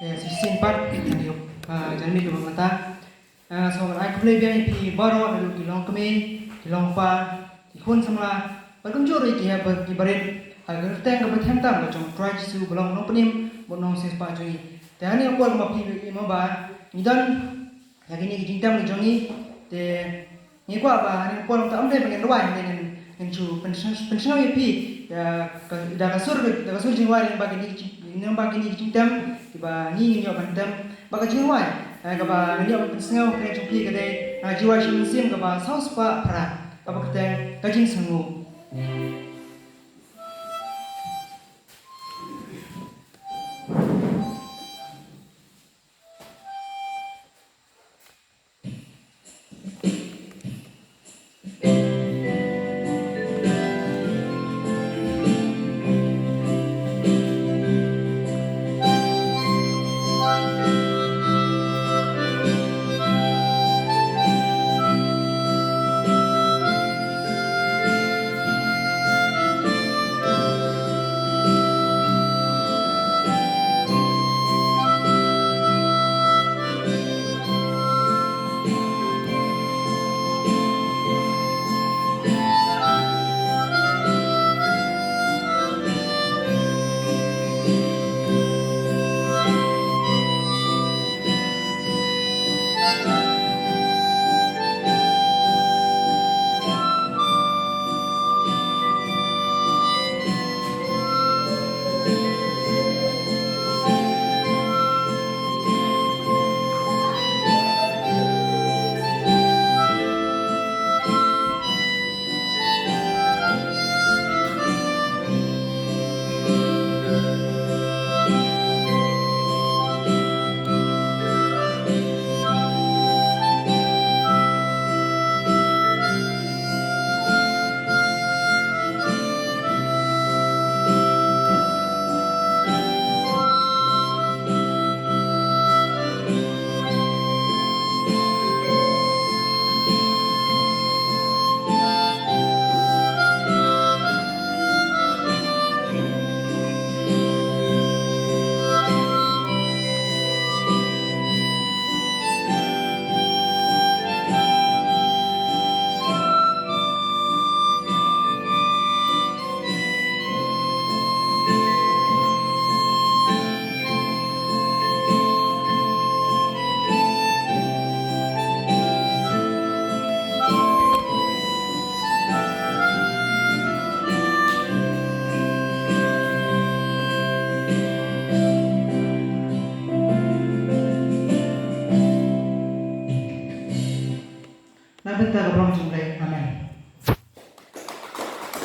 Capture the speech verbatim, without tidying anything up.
Eh, shisien pat, eh, jan mih kaba mynta. Eh, so, ai khublei biang ïa phi baroh, naduh ki longkmie, ki longpa, ki khun samla, bad kumjuh ruh ïa ki hep, ki barit, ha ka kyrteng kaba them tam ka jong U Trai Jisu ba long u nongpynim bad u nongsiewspah jong ngi. Te ha kane ka por ma phi ïa ma ba ngi don ïa kine ki jingtem ki jong ngi, te ngi kwah ba ha kane ka por mynta ym dei ba ngin rwai, ngin, ngin shu pynshong, pynshong ïa phi, ïa ka, da ka sur, da ka sur jingwai lyngba kine ki jing, lyngba kine ki jingtem kiba ngi ngin ïoh ban tem, bad ka jingwai, eh, kaba ngin ïoh ban pynsngew ha ka jong phi ka dei, eh, jingwai sha mynsiem kaba saw spah phra, kaba kyrteng Ka Jingsngew. Na ka bynta ka burom jong U Blei. Amen.